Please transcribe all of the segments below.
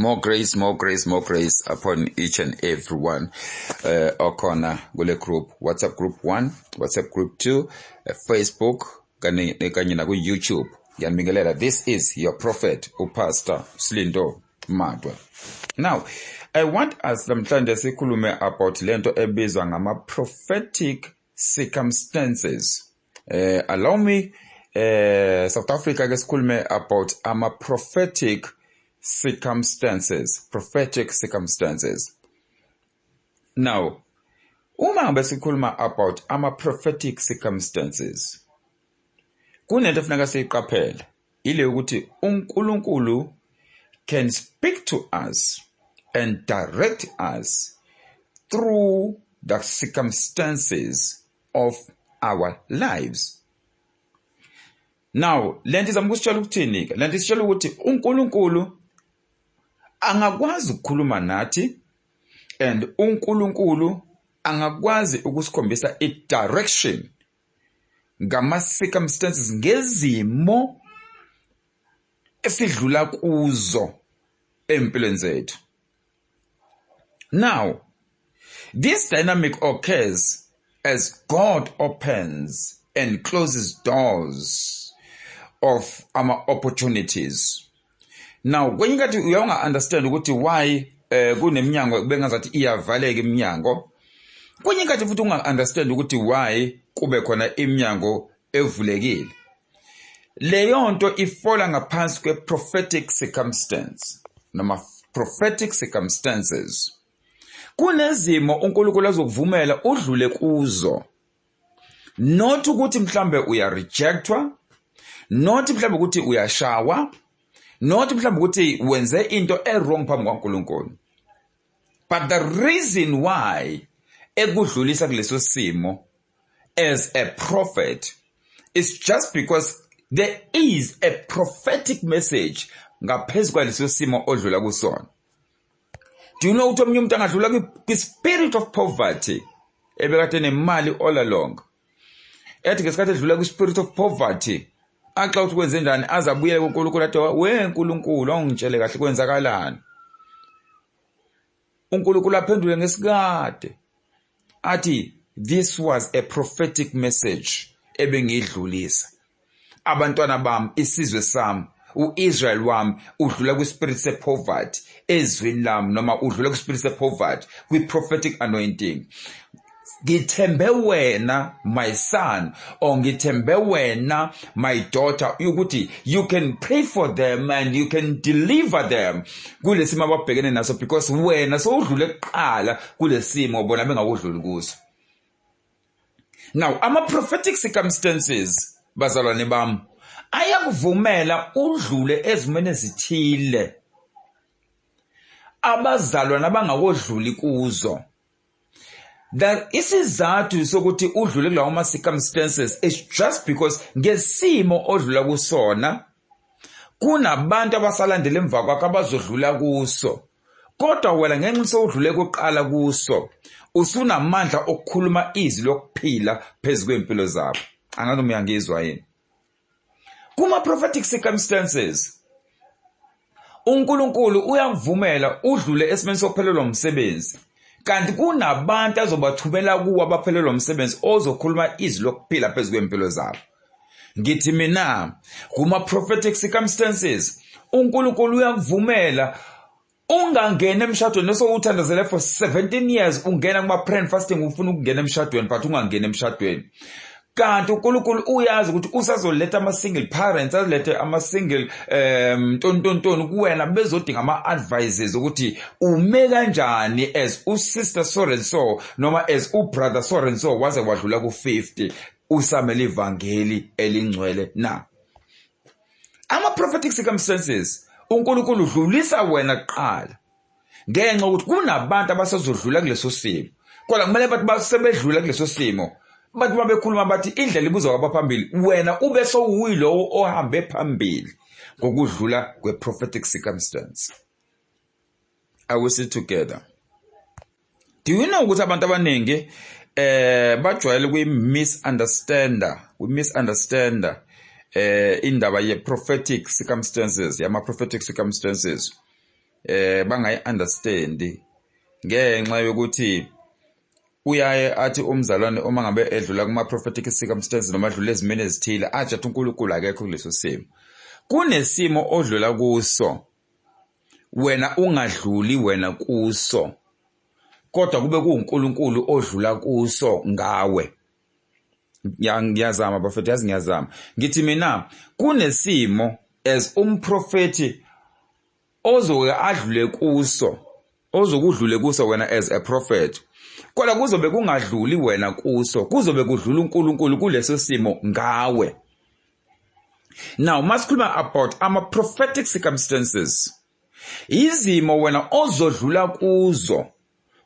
More grace, more grace, more grace upon each and every one okhona kule group, WhatsApp group 1, WhatsApp group 2, Facebook kanye naku YouTube. Ngiyanibingelela. This is your prophet, uPastor Slindo Madwe. Now, I want us namhlanje sikhulume about lento ebizwa ngama prophetic circumstances. Allow me, South Africa, ke sikhulume about ama prophetic circumstances, prophetic circumstances. Now, uma ngabe sikhuluma about ama prophetic circumstances, kunento efuneka siyiqaphele, ile ukuthi uNkulunkulu can speak to us and direct us through the circumstances of our lives. Now, lento izama ukusitshela ukuthini ke? Lento isitshela ukuthi uNkulunkulu angakwazi ukukhuluma nathi and uNkulunkulu angakwazi ukusikhombisa i-direction ngama circumstances, ngezimo esidlula kuzo empilweni zethu. Now, this dynamic occurs as God opens and closes doors of ama opportunities. Now, kwenye inkathi uyawunga understand ukuthi why kuneminyango bengazathi iyavaleka iminyango. Kwenye inkathi futhi unga understand ukuthi why kube khona iminyango evulekile. Leyo nto ifola ngaphansi kwe-prophetic circumstance noma prophetic circumstances. Kunezimo uNkulunkulu azokuvumela udlule kuzo, not ukuthi mhlambe uya rejectwa, not mhlambe ukuthi uyashawa, not mhlambe ukuthi wenze into e-wrong phambi kwaNkulunkulu, but the reason why ekudlulisa kuleso simo as a prophet is just because there is a prophetic message ngaphezu kwaleso simo odlula kusona. Do you know ukuthi omunye umuntu angadlula kwi-spirit of poverty ebekade nemali all along, ethi ngesikhathi edlula kwi-spirit of poverty axa ukuthi kwenze njani, aze abuyele kuNkulunkulu, athi, "We Nkulunkulu, awungitshele kahle kwenzakalani?" UNkulunkulu aphendule ngesikade athi, "This was a prophetic message ebengiyidlulisa. Abantwana bami, isizwe sami, uIsrael wami udlula kwi-spirit se-poverty ezwini lami, noma udlula kwi-spirit se-poverty kwi-prophetic anointing. Ngithembe wena, my son, or ngithembe wena, my daughter, ukuthi you can pray for them and you can deliver them kulesimo ababhekene naso, because wena sowudlule kuqala kulesimo bona bengakudluli kuso." Now, ama prophetic circumstances, bazalwane bami, ayakuvumela udlule ezimweni ezithile abazalwane abangakodluli kuzo. That isizathu sokuthi udlule kulawo ma circumstances is just because ngesimo odlula kusona kunabantu abasalandela emva kwakho abazodlula kuso, kodwa wena ngenxa sewudlule kuqala kuso usunamandla okukhuluma izwi lokuphila phezu kwempilo zabo. Angazi noma uyangizwa yini. Kuma prophetic circumstances, uNkulunkulu uyakuvumela udlule esimeni sokuphelelwa umsebenzi, kanti kunabantu azobathumela kuwo abaphelelwa umsebenzi ozokhuluma izwi lokuphila phezu kwempilo zabo. Ngithi mina, kuma prophetic circumstances uNkulunkulu uyakuvumela ungangena emshadweni osowuthandazele for 17 years, ungena kuma prayer and fasting, ufuna ukungena emshadweni but ungangena emshadweni, kanti uNkulunkulu uyazi ukuthi usazoletha ama-single parents, alethe ama-single ntontontoni kuwena, bezodinga ama-advices ukuthi ume kanjani as usister so and so noma as ubrother so and so, waze wadlula ku-50 usamele ivangeli elingcwele na. Ama-prophetic circumstances, uNkulunkulu udlulisa wena kuqala ngenxa yokuthi kunabantu abasazodlula kuleso simo, kodwa kumele bathi basebedlula kuleso simo, bathi uma bekhuluma bathi indlela ibuzwa kwabaphambili, wena ube sowuyilowo ohambe phambili ngokudlula kwe-prophetic circumstance. Are we still together? Do you know ukuthi abantu abaningi bajwayele kuyi-misunderstanda indaba ye-prophetic circumstances, yama-prophetic circumstances? Bangayi-understand ngenxa yokuthi uyaye athi umzalwane uma ngabe edlula kuma-prophetic circumstances noma edlula ezimeni ezithile, athi athi uNkulunkulu akekho kuleso simo. Kunesimo odlula kuso wena ungadluli wena kuso, kodwa kube kuwuNkulunkulu odlula kuso ngawe. Ngiyazama bafethu, yazi ngiyazama. Ngithi mina kunesimo as umprofeti ozoke adlule kuso, ozokudlule kuso wena as a prophet, kodwa kuzobe kungadluli wena kuso, kuzobe kudlula uNkulunkulu kuleso simo ngawe. Now masikhuluma about ama prophetic circumstances, izimo wena ozodlula kuzo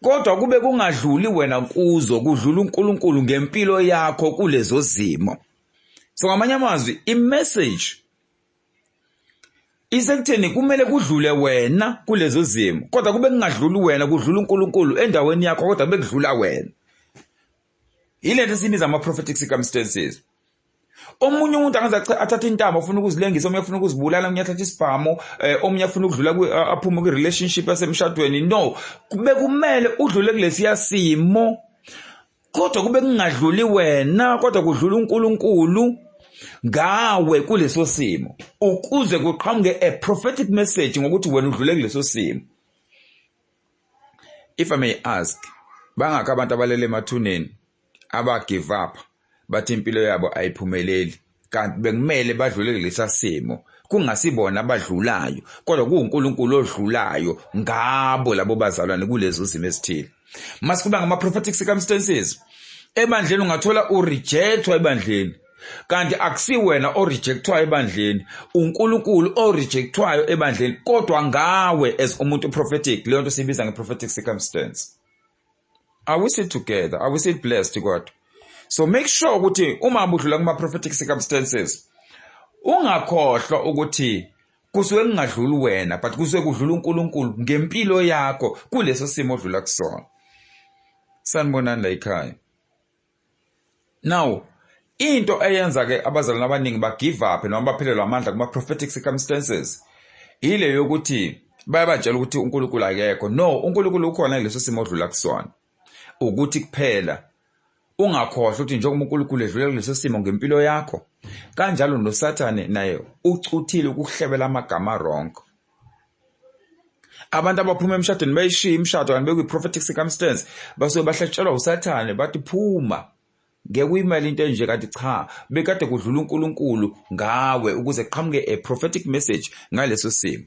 kodwa kube kungadluli wena kuzo, kudlula uNkulunkulu ngempilo yakho kulezo zimo. So ngamanye amazwi, i-message isekutheni kumele kudlule wena kulezo zimo, kodwa kube kungadluli wena, kudlula uNkulunkulu endaweni yakho, kodwa kube kudlula wena. Yilento esibiza ama-prophetic circumstances. Omunye umuntu angaze athathe intamo, afuna ukuzilengisa, omunye afuna ukuzibulala, omunye athathe isibhamu, omunye afuna ukudlula aphume kwi-relationship yasemshadweni. No, kube kumele udlule kulesiya simo, kodwa kube kungadluli wena, kodwa kudlula uNkulunkulu ngawe kuleso simo, ukuze kuqhamuke a prophetic message ngokuthi wena udlule kuleso simo. If I may ask, bangakho abantu abalele emathuneni, aba give up, bathi impilo yabo ayiphumeleli, kanti bekumele badlule kulesa simo, kungasibona abadlulayo, kodwa kuwuNkulunkulu odlulayo ngabo labo bazalwane kulezo zimo ezithile. Masikhuluma ngama prophetic circumstances, ebandleni ungathola urejectwa ebandleni, kanti akusiwena orejectwayo ebandleni, uNkulunkulu orejectwayo ebandleni, kodwa ngawe as umuntu prophetic. Leyo nto siyibiza nge-prophetic circumstance. Are we still together? Are we still blessed? Kodwa so make sure ukuthi uma udlula kuma-prophetic circumstances, ungakhohlwa ukuthi kusuke kungadluli wena, but kusuke kudlula uNkulunkulu ngempilo yakho kuleso simo odlula kusona. Sanibonani la ekhaya. Now into eyenza ke abazalwane abaningi ba give up noma baphelelwa amandla kuma prophetic circumstances ile yokuthi bayabatshela ukuthi uNkulunkulu akekho. No, uNkulunkulu ukhona kuleso simo odlula kusona. Ukuthi kuphela ungakhohlwa ukuthi njengoba uNkulunkulu edlula kuleso simo ngempilo yakho, kanjalo noSathane naye ucuthile ukuhlebela amagama wrong. Abantu abaphuma emshadweni bayishiya imishado kanti bekwi-prophetic circumstance, basuke bahlatshelwa uSathane, bathi phuma, ngeke uyimele into enje, kanti cha, bekade kudlula uNkulunkulu ngawe ukuze kuqhamuke a prophetic message ngaleso simo.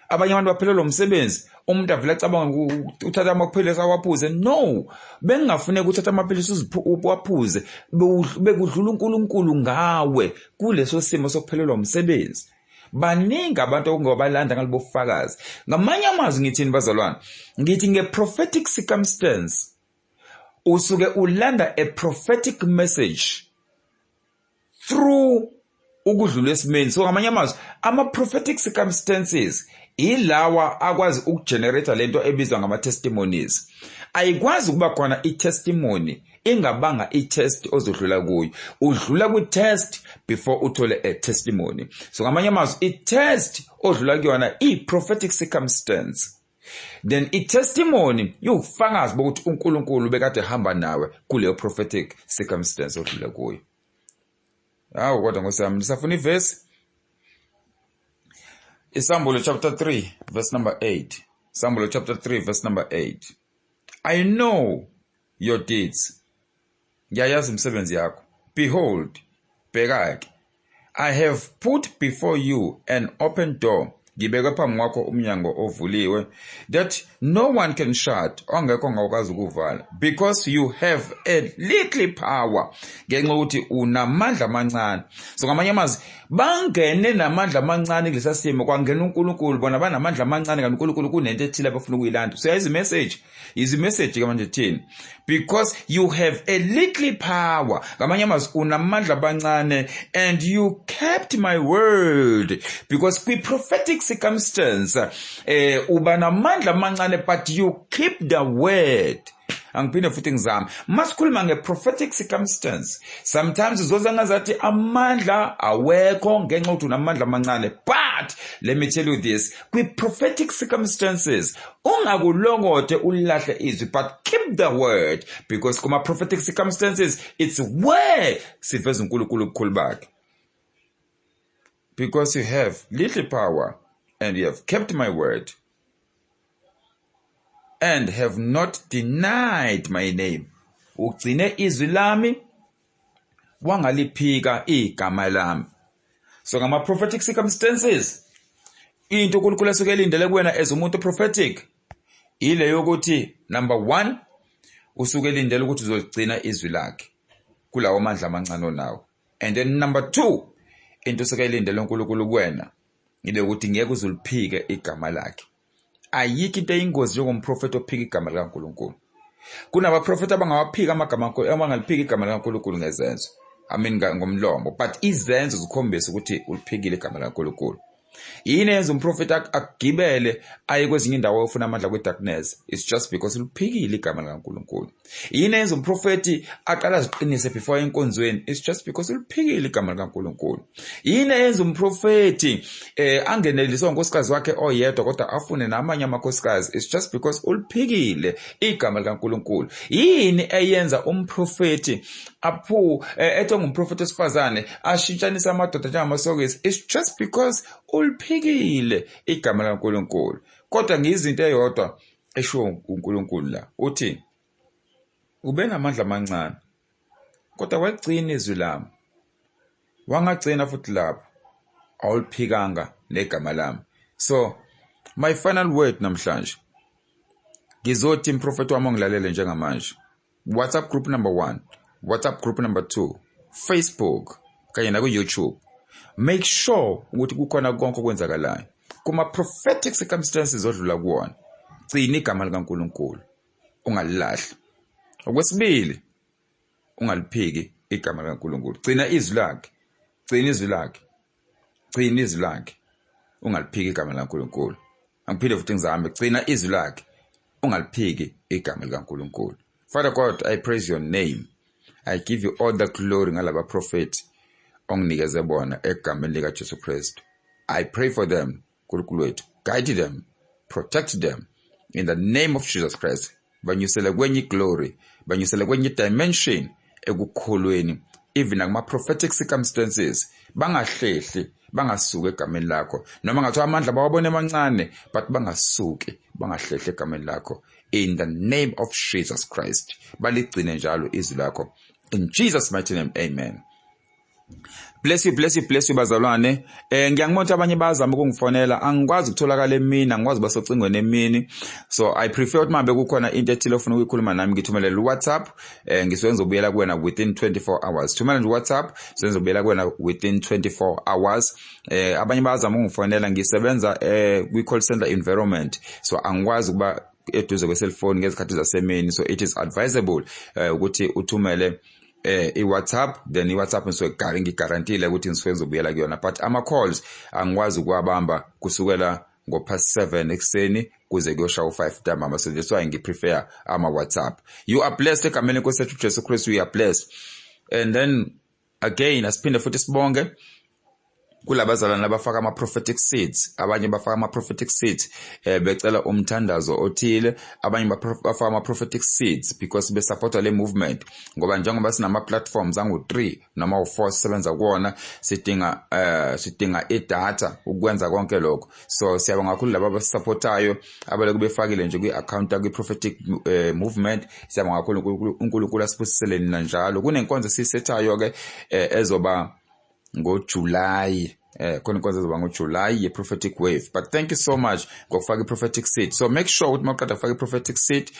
Abanye abantu baphelelwa umsebenzi, umuntu avele acabanga uthatha amaphilisi awaphuze. No, bengingafuneki uthatha amaphilisi uwaphuze, bekudlula uNkulunkulu ngawe kuleso simo sokuphelelwa umsebenzi. Baningi abantu okungabalanda ngalobo bufakazi. Ngamanye amazwi ngithini bazalwane? Ngithi nge-prophetic circumstance usuke ulanda a prophetic message through ukudlula esimeni. So ngamanye amazwi, ama-prophetic circumstances ilawa akwazi ukugenerate lento ebizwa ngama-testimonies. Ayikwazi ukuba khona i-testimony ingabanga i-test ozodlula kuyo. Udlula kwi-test before uthole a testimony. So ngamanye amazwi, i-test odlula kuyona i-prophetic circumstance, then i-testimony iwubufakazi bokuthi uNkulunkulu bekade ehamba nawe kuleyo prophetic circumstance odlula kuyo. Hawu, kodwa nkosi yami, nisafuna ivesi? Isambulo chapter 3 verse number 8. Isambulo chapter 3 verse number 8. I know your deeds. Ngiyayazi imisebenzi yakho. Behold, bheka-ke, I have put before you an open door. Ngibeke phambi kwakho umnyango ovuliwe that no one can shut, ongekho ongakwazi ukuvala, because you have a little power, ngenxa yokuthi unamandla amancane. So ngamanye amazwi, bangene namandla amancane kulesa simo, kwangena uNkulunkulu, bona banamandla amancane, kanti uNkulunkulu kunento ethile abafuna ukuyilanda. So yayizi message, izi message ke manje thini? Because you have a little power, ngamanye amazwi unamandla abancane, and you kept my word, because kwi-prophetic circumstance uba namandla amancane, but you keep the word. Angiphinde futhi ngizame. Masikhuluma nge-prophetic circumstance, sometimes uzoza ngazathi amandla awekho ngenxa yokuthi unamandla amancane. But let me tell you this, kwi-prophetic circumstances ungakulokothe ulahle izwi, but keep the word, because kuma-prophetic circumstances it's where siveza uNkulunkulu ubukhulu bakhe. Because you have little power and you have kept my word and have not denied my name. Ugcine izwi lami wangaliphika igama lami. So ngama prophetic circumstances, into uNkulunkulu asuke elindele kuwena as umuntu prophetic ile yokuthi number 1, usuke elindele ukuthi uzoligcina izwi lakhe kulawo mandla amancane onawo. And then number 2, into osuke elindele uNkulunkulu kuwena ile ukuthi ngeke uzuliphike igama lakhe. Ayikho into eyingozi njengomprofeti ophika igama likaNkulunkulu. Kunabaprofeti abangawaphika amagama, abangaliphika igama likaNkulunkulu ngezenzo, I mean ngomlomo, but izenzo zikhombisa ukuthi uliphikile igama likaNkulunkulu. Yini eyenza umprofeti akugibele aye kwezinye indawo ofuna amandla kwi-darkness? It's just because uliphikile igama likaNkulunkulu. Yini eyenza umprofeti aqala aziqinise before enkonzweni? It's just because uliphikile igama likaNkulunkulu. Yini eyenza umprofeti angeneliswe unkosikazi wakhe oyedwa kodwa afune namanye amakhosikazi? It's just because uliphikile igama likaNkulunkulu. Yini eyenza umprofeti aphu ethi ongumprofeti wesifazane ashintshanise amadoda njengamasokisi? It's just because uliphikile igama likaNkulunkulu. Kodwa ngiyizinto eyodwa eshiwo uNkulunkulu la, uthi ube namandla amancane kodwa waligcina izwi lami, wangagcina futhi lapho awuliphikanga negama lami. So my final word namhlanje ngizothi, mprofeti wami ongilalele njengamanje, WhatsApp group number 1, WhatsApp group number 2, Facebook kanye naku YouTube, make sure ukuthi kukhona konke okwenzakalayo kuma prophetic circumstances odlula kuwona. Gcina igama likaNkulunkulu, ungalilahli. Okwesibili, ungaliphiki igama likaNkulunkulu. Gcina izwi lakhe, gcina izwi lakhe, gcina izwi lakhe, ungaliphiki igama likaNkulunkulu. Angiphinde futhi ngizame, gcina izwi lakhe, ungaliphiki igama likaNkulunkulu. Father God, I praise your name. I give you all the glory ngalaba prophet onginikeze bona egameni lika Jesu Christ. I pray for them, Nkulunkulu wethu. Guide them, protect them in the name of Jesus Christ. Banyusele kwenye glory, banyusele kwenye dimension ekukholweni, even nakuma prophetic circumstances. Bangahlehli, bangasuki egameni lakho. Noma ngathiwa amandla bawabone emancane, but bangasuki, bangahlehli egameni lakho. In the name of Jesus Christ. Baligcine njalo izwi lakho. In Jesus' mighty name, amen. Bless you, bless you, bless you bazalwane. Ngiyangibona ukuthi abanye bayazama ukungifonela, angikwazi ukutholakala emini, angikwazi basocingweni emini. So I prefer ukuthi mangabe kukhona into ethile ofuna ukuyikhuluma nami ngithumelele WhatsApp, ngisuke ngizobuyela kuwena within 24 hours. Thumela nje WhatsApp, ngizobuyela kuwena within 24 hours. Abanye bayazama ukungifonela, ngisebenza kwi call center environment. So angikwazi ukuba eduze kwe-cellphone ngezikhathi zasemini. So it is advisable ukuthi uthumele i-WhatsApp, then i-WhatsApp ngisuke ngigarantile ukuthi ngisuke ngizobuyela kuyona, but ama calls angikwazi ukuwabamba kusukela ngo past 7 ekuseni kuze kuyoshaya u5 ntambama. So that's why ngiprefer ama WhatsApp. You are blessed egameni lenkosi yethu Jesu Christ. You are blessed. And then again, asiphinde futhi sibonge kulabazalwane abafaka ama prophetic seeds. Abanye bafaka ama prophetic seeds becela umthandazo othile, abanye bafaka ama prophetic seeds because besupporta le movement, ngoba njengoba sinama platforms angu 3 noma u4 sisebenza kuwona, sidinga idatha ukwenza konke lokho. So siyabonga kakhulu laba abasupportayo, abalokhu befakile nje kwi-account kwi prophetic movement. Siyabonga kakhulu, uNkulunkulu asibusisele nina njalo. Kunenkonzo esiyisethayo ke ezoba ngoJuly, khona inkonzo ezoba ngoJuly ye prophetic wave. But thank you so much ngokufaka i-prophetic seed. So make sure ukuthi mawuqeda ukufaka i-prophetic seed,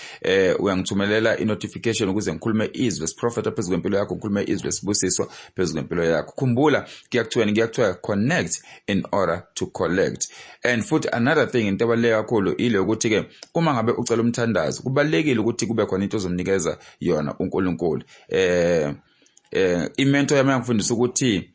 uyangithumelela i-notification ukuze ngikhulume izwi lesiprofetha phezu kwempilo yakho, ngikhulume izwi lesibusiso phezu kwempilo yakho. Khumbula, kuyakuthiwa connect in order to collect. And futhi another thing, into ebaluleke kakhulu ile ukuthi ke uma ngabe ucela umthandazo, kubalulekile ukuthi kube khona into ozomnikeza yona uNkulunkulu. Imento yami yangifundisa ukuthi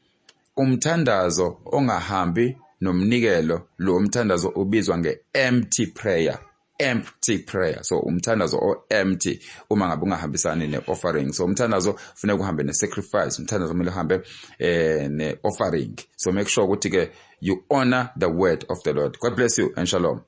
umthandazo ongahambi nomnikelo, lo mthandazo ubizwa nge-empty prayer. empty prayer. So umthandazo o empty uma ngabe ungahambisani ne-offering. So umthandazo kufuneka uhambe ne-sacrifice, umthandazo kumele uhambe ne-offering. So make sure ukuthi ke you honor the word of the Lord. God bless you and shalom.